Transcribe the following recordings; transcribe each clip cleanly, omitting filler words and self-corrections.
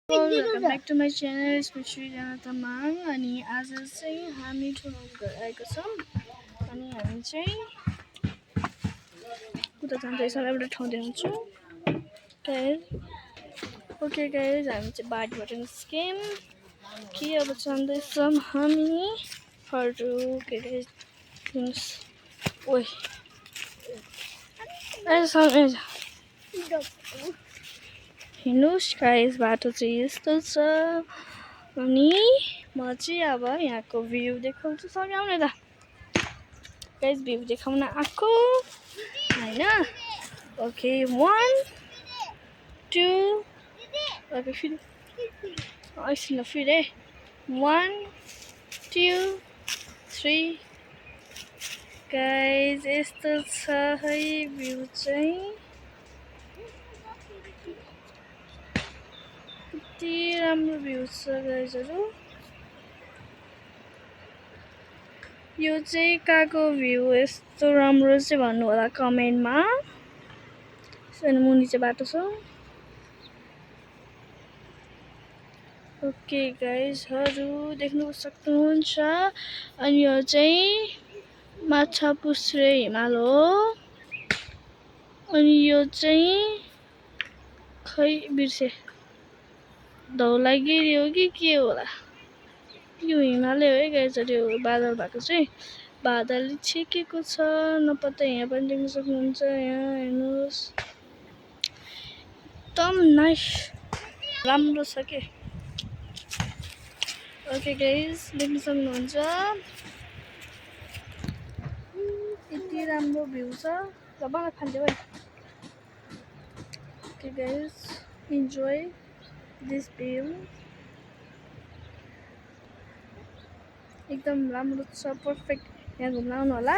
Welcome back to my channel, Srijana Tamang. अनि आज चाहिँ हामी ठुलो घर आएको छौँ अनि हामी चाहिँ उता जाँदैछौँ एउटा ठाउँ देखाउँछु गाइस. ओके गाइस, हामी चाहिँ बाटोबाट निस्क्यौँ कि अब जाँदैछौँ हामीहरू. के गाइस हेर्नुहोस्. ओइ हेर्नुहोस् गाइस, बाटो चाहिँ यस्तो छ. अनि म चाहिँ अब यहाँको भ्यू देखाउँछु. सबै आउनु त गाइस, भ्यू देखाउन आएको हैन. ओके 1 2 ओके फेरि एकछिन फेरि 1 2 3 गाइस यस्तो छ है भ्यू चाहिँ. कति राम्रो भ्यू छ गाइसहरु. यो चाहिँ कहाँको भ्यू यस्तो राम्रो चाहिँ भन्नु होला कमेन्टमा. अनि मुनि चाहिँ बाटो छ. ओके गाइसहरु देख्नु सक्नुहुन्छ. अनि यो चाहिँ माछापुच्छ्रे हिमाल हो. अनि यो चाहिँ खै बिर्से धौलागिरी हो कि के होला. यो हिमालय हो है गाइसहरु. यो बादल भएको चाहिँ बादल छेकेको छ नपत्ता. यहाँ पनि देख्न सक्नुहुन्छ. यहाँ हेर्नुहोस् एकदम नाइस राम्रो छ के. ओके गाइस देख्न सक्नुहुन्छ यति राम्रो भ्यू छ. ल मलाई फाल्दियो है. Okay guys enjoy this view. एकदम राम्रो छ पर्फेक्ट. यहाँ घुम्न आउनु होला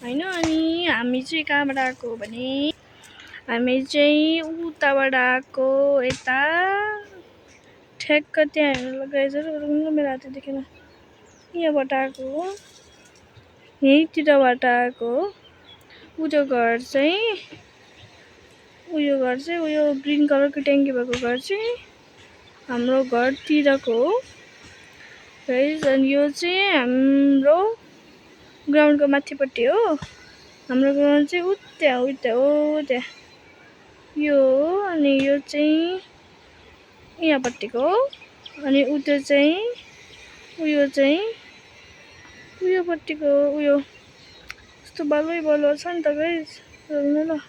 हैन. अनि हामी चाहिँ कहाँबाट आएको भने हामी चाहिँ उताबाट आएको. यता ठ्याक्क त्यहाँ हेर्नु लगाइजहरु मेरो हात देखेन. यहाँबाट आएको हो. यहीँतिरबाट आएको हो. उयो घर चाहिँ उयो ग्रीन कलरको ट्याङ्की भएको घर चाहिँ हाम्रो घरतिरको हो गाइस. अनि यो चाहिँ हाम्रो ग्राउन्डको माथिपट्टि हो. हाम्रो ग्राउन्ड चाहिँ उता हो त्यहाँ यो हो. अनि यो चाहिँ यहाँपट्टिको हो. अनि उता चाहिँ उयोपट्टिको उयो यस्तो बलुवा छ नि त गाइस. हेर्नु ल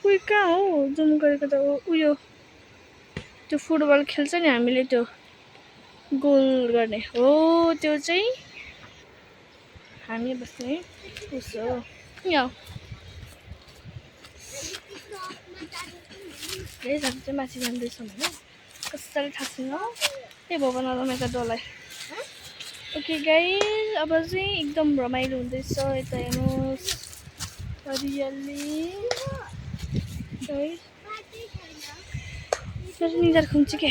उयो कहाँ हो जुम गरेको त. उयो त्यो फुटबल खेल्छ नि हामीले त्यो गोल गर्ने हो. त्यो चाहिँ हामी बस्ने उसो यहाँ गाइस. हामी चाहिँ माथि जाँदैछौँ होइन. कसरी थाहा छैन. ए भगवान मेरो डोलाई. ओके गाइस अब चाहिँ एकदम रमाइलो हुँदैछ. यता हेर्नुहोस् हरियाली गाइस. निधार खुम्ची के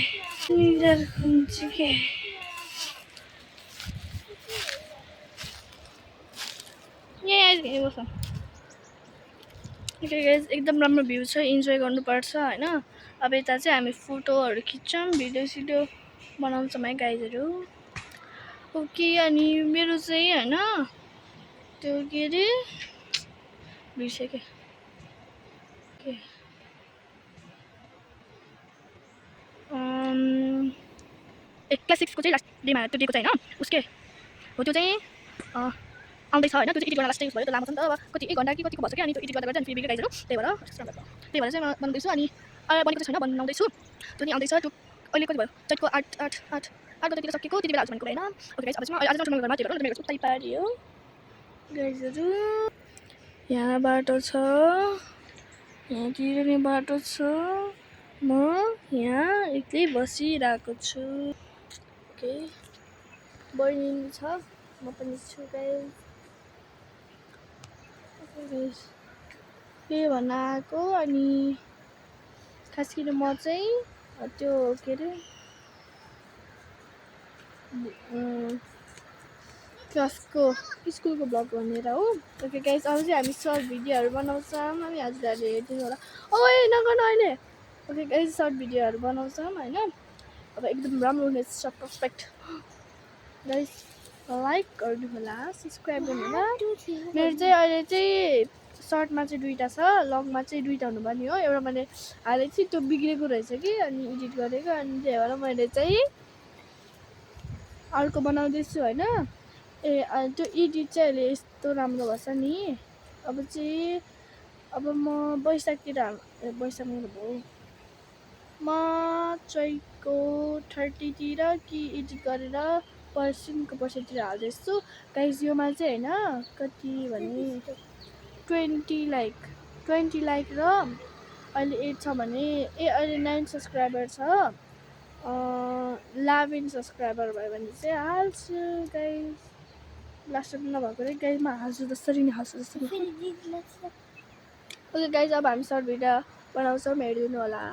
ओके गाइस एकदम राम्रो भ्यू छ. इन्जोय गर्नुपर्छ हैन. अब यता चाहिँ हामी फोटोहरू खिच्छौँ भिडियो बनाउँछौँ है गाइजहरु. ओके अनि मेरो चाहिँ हैन त्यो के रे बिर्सेँ के क्लास 6 को चाहिँ लास्ट डेमा त्यो दिएको चाहिँ हैन उसके हो. त्यो चाहिँ आउँदैछ हैन. त्यो चाहिँ एडिट गर्न लास्ट युज भयो. त्यो लामो छ नि त. अब कति 1 घण्टा कि कतिको भन्छ के. अनि त्यो एडिट गर्दा अनि फेरि बिग्रे गाइजहरु. त्यही भएर चाहिँ म बनाउँदैछु. अनि बनेको चाहिँ छैन बनाउँदैछु. त्यो नि आउँदैछ. त्यो अहिले कति भयो चैतको 8 गतेतिर सकेको. त्यति बेला हाल्छु भनेको हैन. ओके गाइस अब चाहिँ आज चाहिँ घरमा त्यो भएर मेरो उतै पारी हो गाइजहरु. यहाँ बाटो छ. यहाँतिर नि बाटो छ. म यहाँ एक्लै बसिरहेको छु. ओके बहिनी छ म पनि छु गाइस. के भन्न आएको. अनि खास गरी म चाहिँ त्यो के रे स्कुलको ब्लग भनेर हो. ओके गाइस अब चाहिँ हामी सर्ट भिडियोहरू बनाउँछौँ. हामी हजुरहरूले हेरिदिनु होला. ओइ नगर्नु अहिले ओके गाइज सर्ट भिडियोहरू बनाउँछौँ होइन अब एकदम राम्रो हुनेछ पर्फेक्ट गाइज लाइक गरिदिनु होला सब्सक्राइब गर्नु होला मेरो चाहिँ अहिले चाहिँ सर्टमा चाहिँ 2टा छ लङमा चाहिँ 2टा हुनुपर्ने हो एउटा मैले हालेको थिएँ त्यो बिग्रेको रहेछ कि अनि एडिट गरेको अनि त्यही भएर मैले चाहिँ अर्को बनाउँदैछु होइन ए अनि त्यो एडिट चाहिँ अहिले यस्तो राम्रो भएछ नि अब चाहिँ अब म वैशाखतिर वैशाखमा भयो म चैको 30तिर कि एडिट गरेर पर्सेन्टतिर हाल्दैछु गाइज योमा चाहिँ होइन कति भने 20 लाइक र अहिले 8 छ भने अहिले 9 सब्सक्राइबर छ 11 सब्सक्राइबर भयो भने चाहिँ हाल्छु गाइज लास्ट टाइम नभएको रे गाइजमा हाल्छु जसरी नि हाल्छु जसरी ओके गाइज अब हामी सर्ट भिडियो बनाउँछौँ हेरिदिनु होला